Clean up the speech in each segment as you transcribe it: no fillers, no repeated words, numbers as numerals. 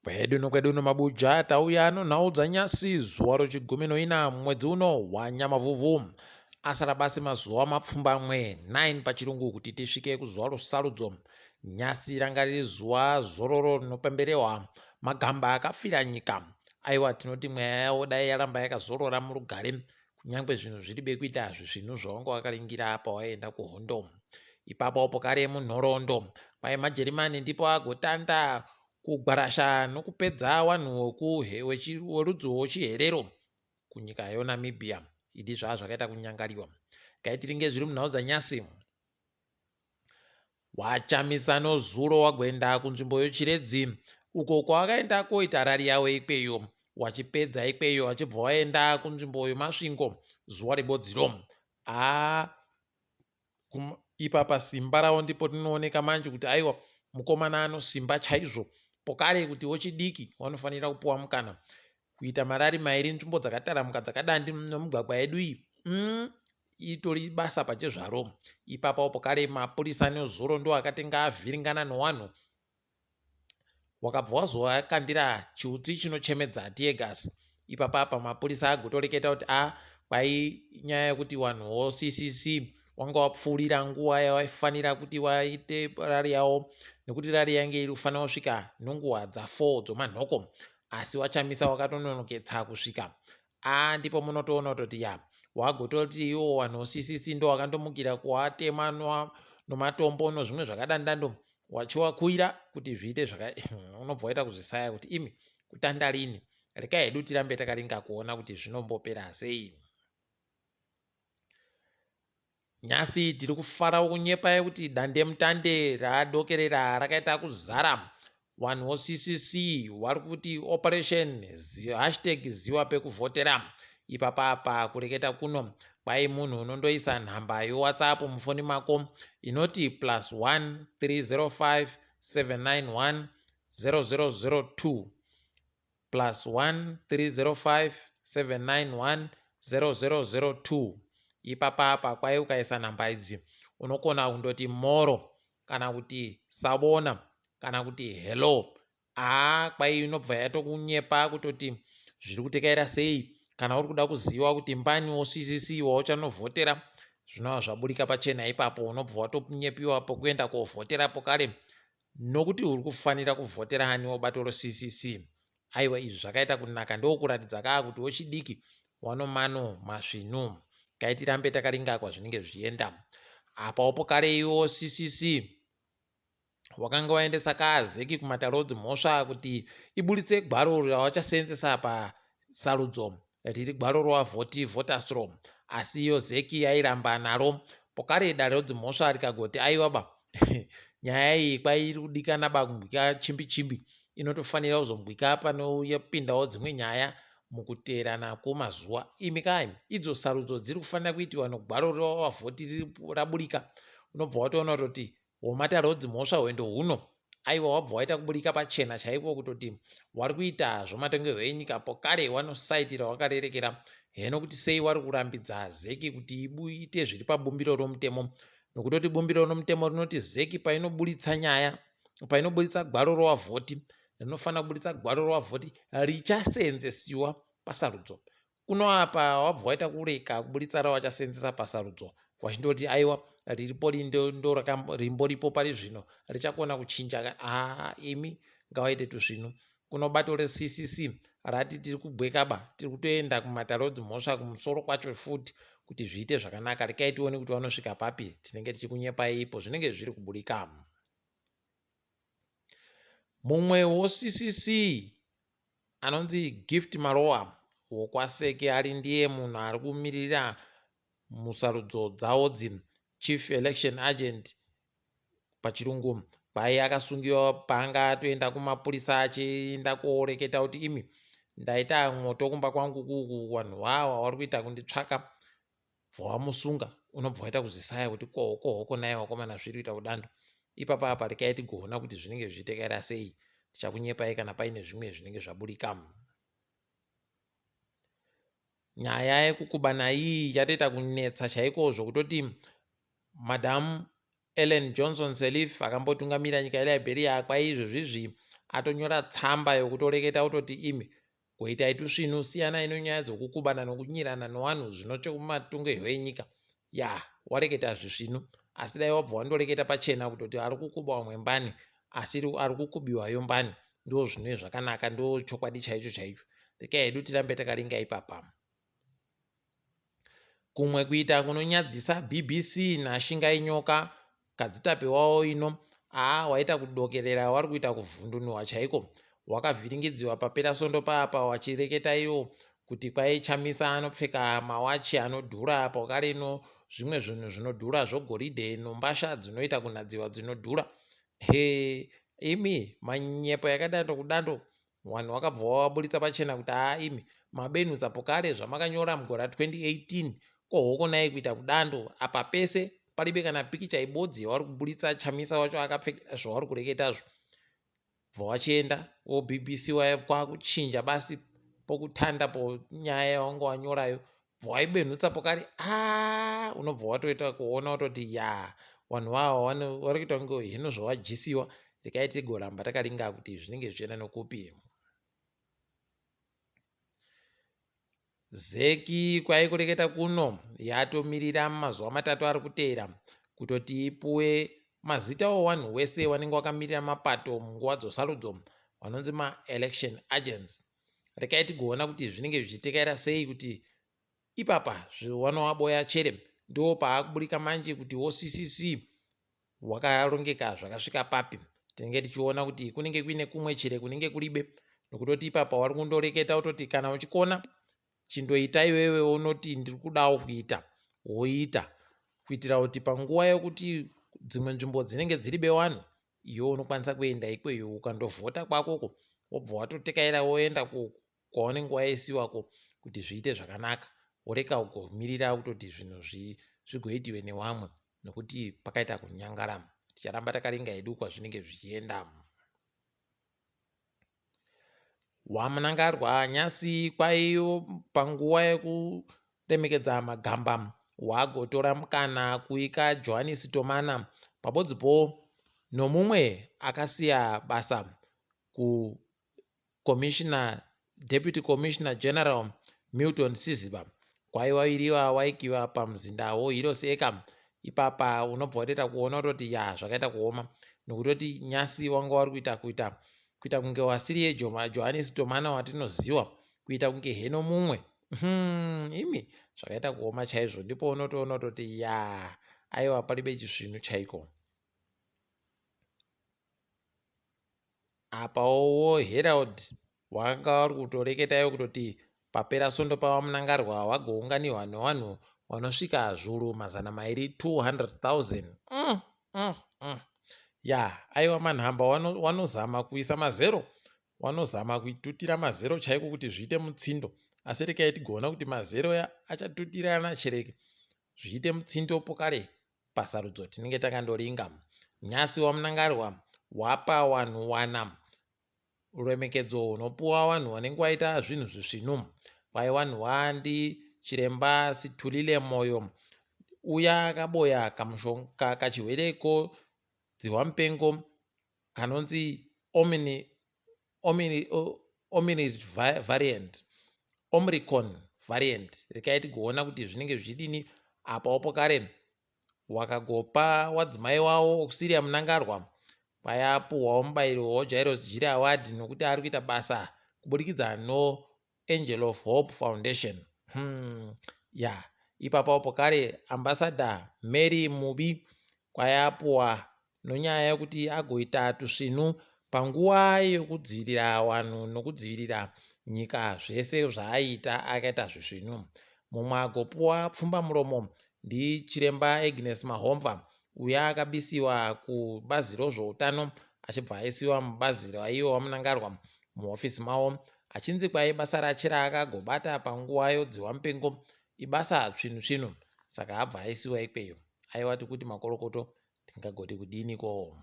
Kwedu nokwedu nomabuja tauya nonhau dzanyasi zuva rochigumi noina mwedzi uno waNyamavhuvhu. Asara basi mazuva mapfumbamwe 9 pachirungu kuti tisvike kuzuva rosarudzo. Nyasi ranga riri zuva zororo rinopemberewa magamba akafira nyika. Aiwa tinoti mweya yavo dai yaramba yakazorora murugare kunyangwe zvinhu zviri bekuita zvisvinu zvawanga wakaringira pawaienda kuhondo. Ipapo pokare munhoroondo kwai maJerimani ndipo agotanda kugwarasha nokupedza wanhu werudzi rwechiHerero kunyika yoNamibia. Idi zvaa zvakaita kunyangariwa. Ngaitiringe zviri munhau dzanyasi. WaChamisa nozuro wagoenda kunzvimbo yoChiredzi uko kwawakaenda koita rari yawo ikweyo. Wachipedza ikweyo achibva waenda kunzvimbo yoMasvingo zuva rebodziro. Haa ipapa simba ravo ndipo rinooneka manje kuti aiwa mukomana anosimba chaizvo pokare kuti wechidiki wanofanira kupuwa mukana kuita marari mairi nzvimbo dzakataramuka dzakadandi nomigwagwa yedu iyi itori basa pachezvaro ipapawo pokare mapurisa nezuro ndo akatenga avhiringana nowanhu wakabva wazovakandira chiutsi chinochemedza teargas ipapa apa mapurisa agotoreketa kuti a kwai nyaya yekuti wanhu woccc wanga wapfuurira nguva yawaifanira kuti waite rari yawo nekuti rari yange iri kufanira kusvika nonguva dza4 dzomanhoko asi wachamisa wakatononoketsa kusvika Haa ndipo munotoona kutoti ya wagototi iwo wanhu ccc ndo wakandomukira kuwatema nomatombo nozvimwe zvakadandando wachiwakwira kuti zviite zvaka unobva waita kuzvisaya kuti imi kutanda rini rekai hedu tirambe takaringa kuona kuti zvinombopera sei. Nhasi tiri kufarawo kunyepa yekuti dandemutande radokerera rakaita kuzara. Vanhu voCCC vari kuti operation hashtag ziwa pekuvhotera. Ipapa apa kureketa kuno kwai munhu unondoisa nhamba yoWhatsApp mufoni mako inoti plus 1 305 791 0002 plus 1 305 791 0002 ipapa apa kwai ukaisa nhamba idzi unokona kundoti moro kana kuti sabona kana kuti hello haa kwai inobva yatokunyepa kutoti zviri kutekaira sei kana uri kuda kuziva kuti mbani woccc wauchanovhotera zvinova zvaburika pachena ipapo unobva watonyepiwa pokuenda kovhotera pokare Nokuti uri kufanira kuvhotera aniwo bato roCCC. Aiwa izvi zvakaita kunaka ndokuratidza kaa kuti wechidiki wanomano masvinu. Kai tirambe takaringa kwazvinenge zvichienda. Apawo pokare iwo CCC wakanga waendesa kaa zeki kumatare odzimhosva kuti iburitse gwaro rawachasenzesa pasarudzo riri gwaro rowavhoti voters roll asi iyo zeki yairamba naro pokare dare rodzimhosva rikagoti aiwa ba nyaya iyi kwairi kudikana ba kumbwika chimbi chimbi inotofanira kuzombwika panopindawo dzimwe nyaya mukuteerana kwomazuva imi kaimi idzo sarudzo dziri kufanira kuitiwa nogwaro rewavhoti raburika unobva watoona kutoti Womatare odzimhosva hwendo huno aiwa wabva waita kuburika pachena chaiko kutoti wari kuita zvomatongerwo enyika pokare wanosaitira wakarerekera heno kuti sei wari kurambidza zeki kuti iite zviri pabumbiro romutemo nokutoti bumbiro romutemo rinoti zeki painoburitsa nyaya painoburitsa gwaro rowavhoti rinofanira kuburitsa gwaro rowavhoti richaseenzesiwa pasarudzo kuno apa wabva waita kureka kuburitsa rawachaseenzesa pasarudzo vachindoti aiwa riripo rimboripo pari zvino richakona kuchinja haa imi ngavaite tuzvinu kuno bato reccc rati tiri kubwekaba tiri kutoenda kumatare edzimhosva kumusoro kwacho futi kuti zviite zvakanaka rekai tione kuti vanosvika papi tinenge tichikunyepai ipo zvinenge zviri kuburika mumwe woccc Anonzi Gift Malowa wokwaSeke ari ndiye munhu ari kumirira musarudzo dzawodzi Chief Election Agent pachirungu kwai akasungiwa paanga atoenda kumapurisa achienda koreketa kuti imi ndaita mwoto kumba kwangu kuku vanhu wawa wari kuita kunditsvaka bva wamusunga unobva waita kuzvisaya kuti kohoko hoko naye wakomana zviri kuita kudando ipapa apa rekai tigoona kuti zvinenge zvichitekaira sei tichakunyepai kana paine zvimwe zvinenge zvaburika nyaya yekukubana iyi yatoita kunetsa chaiko zvokutoti madam Ellen Johnson Sirleaf akambotungamira nyika yeLiberia kwaizvozvizvi Atonyora tsamba yokutoreketa kutoti imi goitai tusvinu siyanai nonyaya dzokukubana nokunyirana nowanhu zvinochokumatungehwe enyika. Ya wareketa zvisvinu asi dai wabva wandoreketa pachena kutoti ari kukuba wamwe mbani asi ari kukubiwayo mbani ndo zvinove zvakanaka ndo chokwadi chaicho chaicho. Rekai hedu tirambe takaringa ipapa. Kumwe kuita kunonyadzisa BBC naShingai Nyoka Kadzitape wavo ino aa waita kudokerera wari kuita kuvhundunuwa chaiko wakavhiringidziwa papera sondo paapa wachireketa iwo kuti kwai Chamisa anopfeka mawachi anodhura pakare no zvimwe zvinhu zvinodhura zvogoridhe nombasha dzinoita kunhadziwa dzinodhura hee imi manyepo yakadando kudando Vanhu vakabva vavaburitsa pachena kuti haa imi mabenutsa pokare zvamakanyora mugore ra 2018 ko hokonai kuita kudando apa pese paribe kana pikicha ibodzi yavari kuburitsa Chamisa wacho akapfeka zvavari kureketazvo bva wachienda wo BBC waya kwakuchinja basi pokutanda ponyaya yawanga wanyorayo bva waibenhutsa pokari aa unobva watoita kuona wototi ya vanhu vava vari kuita kunge hino zvawajisiwa rekai tigoramba takaringa kuti zvinenge zvichienda nokupi. Zeki kwaikureketa kuno yatomirira mumazuva matatu ari kuteera kutoti ipuwe mazita owanhu wese wanenge wakamirira mapato munguva dzosarudzo vanonzi maelection agents. Rekai tigoona kuti zvinenge zvichitekaira sei kuti ipapa zvawanowaboya chere ndo paakuburika manje kuti woCCC wakarongeka zvakasvika papi. Tinenge tichiona kuti kunenge kuine kumwe chere kunenge kuribe nokutoti ipapa wari kundoreketa kutoti kana uchikona chindoita iwewe unoti ndiri kudawo kuita woita kuitira kuti panguva yokuti dzimwe nzvimbo dzinenge dziribe wanhu iwe unokwanisa kuenda ikweyo ukandovhota kwakoko wobva watotekaira woenda kwaunenge waisiwako kuti zviite zvakanaka woreka kugomirira kutoti zvinhu zvigoitiwe newamwe nokuti pakaita kunyangara ticharamba takaringa hedu kwazvinenge zvichienda. WaMnangarwa nyasi kwaiyo panguva yekuremekedza magamba wagotora mukana kuika Johanisi Tomana pabodzipo nomumwe akasiya basa kuCommissioner Deputy Commissioner General Milton Siziba kwaiwa iriwa waikiwa pamuzinda woHeroes Acre ipapa unobva watoita kuona kutoti ya zvakaita kuoma nokutoti nyasi wanga wari kuita kuita kuita kunge wasiri yejoma Johanisi Tomana watinoziwa kuita kunge heno mumwe imi zvakaita kuoma chaizvo ndipo unotoona kutoti ya aiwa paribe chisvinu chaiko. Apawo Herald wanga uri kutoreketayo kutoti papera svondo paVaMnangarwa vagounganirwa nevanhu vanosvika zviuru 200, 200,000. Ya, aiwa manhamba wanozama kuisa mazero, wanozama kuitutira mazero chaiko kuti zviite mutsindo. Asi rekai tigoona kuti mazero achatutirana chereke zviite mutsindo pokare pasarudzo tinenge takandoringa. Nyasi waMnangarwa wapa wanhu wana ruremekedzo hunopuwa wanhu wanenge waita zvinhu zvisvinu. Kwai wanhu wandi chiremba Sithulile Moyo uya akaboya kamushonga kachirwere ko dzihwa mupengo kanonzi omni omni omni variant omricon variant rekai tigoona kuti zvinenge zvichidini apawo pokare wakagopa wadzimai wawo Auxilia Mnangarwa kwai apuhwawo mubairo waJairos Jiri Award nokuti ari kuita basa kuburikidza noAngel of Hope Foundation. Ya yeah. Ipapawo pokare Ambassador Mary Mubi kwai apuwa nonyaya yokuti agoita tusvinu panguva yokudzivirira vanhu nokudzivirira nyika zvese zvaaiita akaita zvisvinu. Mumwe agopuwa pfumbamuromo ndiChiremba Agnes Mahomva uya akabisiwa kubazi rozvoutano achibva aisiwa mubazi raivo VaMnangarwa muhofisi mavo achinzi kwai basa rache raakagobata panguva yodzihwa mupengo ibasa tsvinu tsvinu saka abva aisiwa ikweyo. Aiwa tikuti makorokoto tingagoti kudiniko.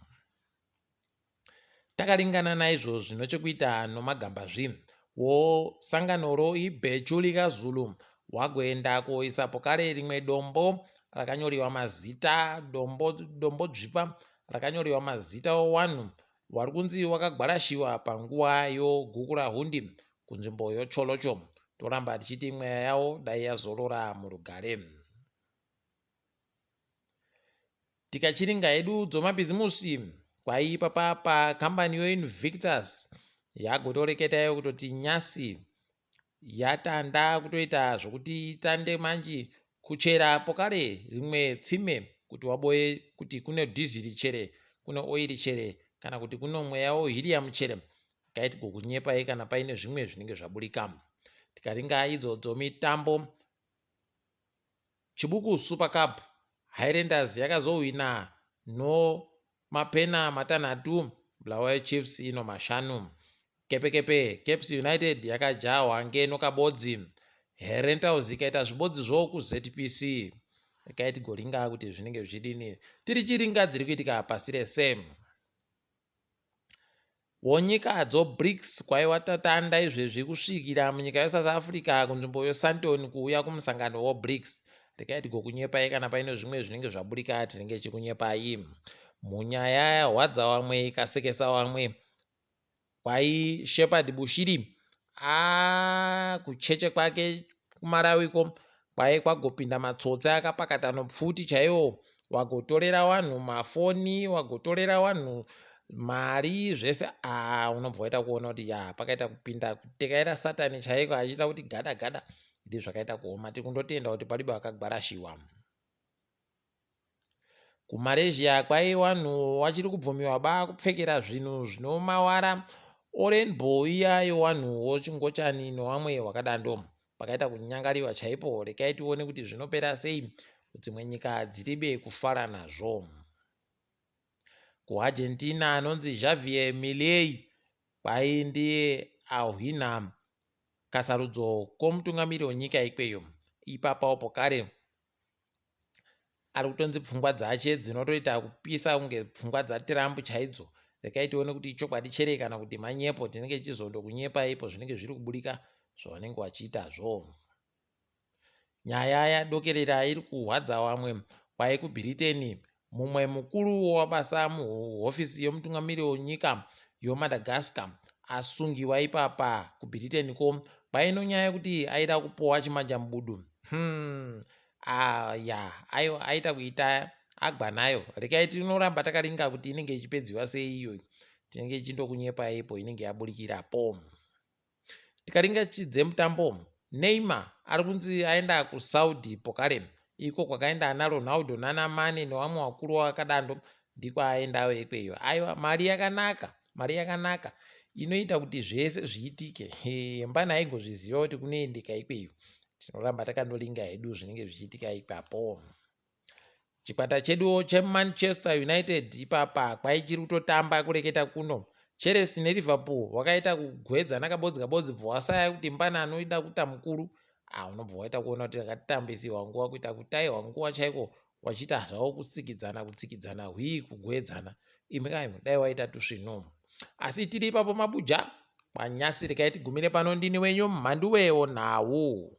Takaringana naizvo zvino chekuita nomagamba zvi wo sangano ro Ibhetshu likaZulu wagoenda koisa pokare rimwe dombo rakanyoriwa mazita dombo dombo dzvipa rakanyoriwa mazita owanhu wari kunzi wakagwarashiwa panguva yoGukurahundi kunzvimbo yoTsholotsho. Toramba tichiti mweya yawo dai yazorora murugare. Tikachiringa hedu dzomabhizimusi kwaipa papa kambani yoInvictus yagotoreketayo kutoti nyasi yatanda kutoita zvokuti itande manji kuchera pokare rimwe tsime kuti waboye kuti kune dhiziri chere, kune oiri chere kana kuti kuno mweya wohiriyamu chere. Kaiti kukunyepai kana paine zvimwe zvinenge zvaburika. Tikaringa idzo dzomitambo Chibuku Super Cup, Highlanders yakazohwina nomapena matanhatu, Bulawayo Chiefs ino mashanu. Kepekepe, Caps United yakajahwa ngenokabodzi, Herentals ikaita zvibodzi zvo kuZPC. Regai tigoringa kuti zvinenge zvichidini. Tiri chiringa dziri kuitika pasi rese. Wonyika dzoBRICS kwaiva tatanda izvezvi kusvikira munyika yeSouth Africa kunzvimbo yeSandton kuuya kumusangano woBRICS. Regai tigokunyepai kana paine zvimwe zvinenge zvaburika tinenge tichikunyepai. Munyaya yahwadza wamwe ikasekesa wamwe Kwai Shepherd Bushiri aah kucheche kwake kuMalawi ko kwai kwagopinda matsotsi akapakata nopfuti chaiwo wagotorera wanhu mafoni wagotorera wanhu mari zvese aah unobva waita kuona kuti ya pakaita kupinda kutekaira satani chaiko achiita kuti gada gada ndizvakaita kuoma tikundotenda kuti palibe akagwarashiwa. KuMalaysia kwai wanhu wachiri kubvumiwa ba kupfekera zvinhu zvinomawara orainbow iya yewanhu wochingochani newamwe wakadando. Pakaita kunyangariwa chaipo rekai tione kuti zvinopera sei kudzimwe nyika dziribe kufara nazvo. KuArgentina anonzi Javier Milei kwai ndiye ahwina kasarudzo komutungamiri wenyika ikweyo. Ipapawo pokare ari kutonzi pfungwa dzache dzinotoita kupisa kunge pfungwa dzaTrump chaidzo. Regai tione kuti ichokwadi chere kana kuti manyepo tinenge tichizondokunyepa ipo zvinenge zviri kuburika zvavanenge vachiitazvo. Nyaya yadokerera iri kuhwadza vamwe kwai kuBritain mumwe mukuru wabasa muhofisi yomutungamiri wenyika yoMadagascar asungiwa ipapa kuBritain ko kwaino nyaya yekuti aida kupuwa chimanjamubudu. Aya aiwa aita kuita agwa nayo. Regai tinoramba takaringa kuti inenge ichipedziwa sei iyoyi. Tinenge tichindokunyepa ipo inenge yaburikirapo. Tikaringa chidzemutambo, Neymar ari kunzi aenda kuSaudi pokare iko kwakaenda ana Ronaldo nana Mane nevamwe vakuru vakadando ndiko aendawo ikweyo. Aiwa mari yakanaka, mari yakanaka inoita kuti zvese zviitike. Mbana aingozviziva kuti kunoendeka ikweyo. Tinoramba takandoringa hedu zvinenge zvichiitika ipapo. Chikwata cheduwo cheManchester United ipapa kwai chiri kutotamba kureketa kuno. Chelsea neLiverpool wakaita kugwedzana kabodzi kabodzi bva wasaya kuti mbana anoida kuita mukuru. Ah, unobva waita kuona kuti akatambisiwa nguva kuita kutaiwa nguva chaiko wachiita zvavo kutsikidzana kutsikidzana hwii kugwedzana. Imi kaimi dai waita tusvinu. Asi tiri ipapo mabuja kwanyasi rekai tigumire pano ndini wenyu Mhanduwe wonhau.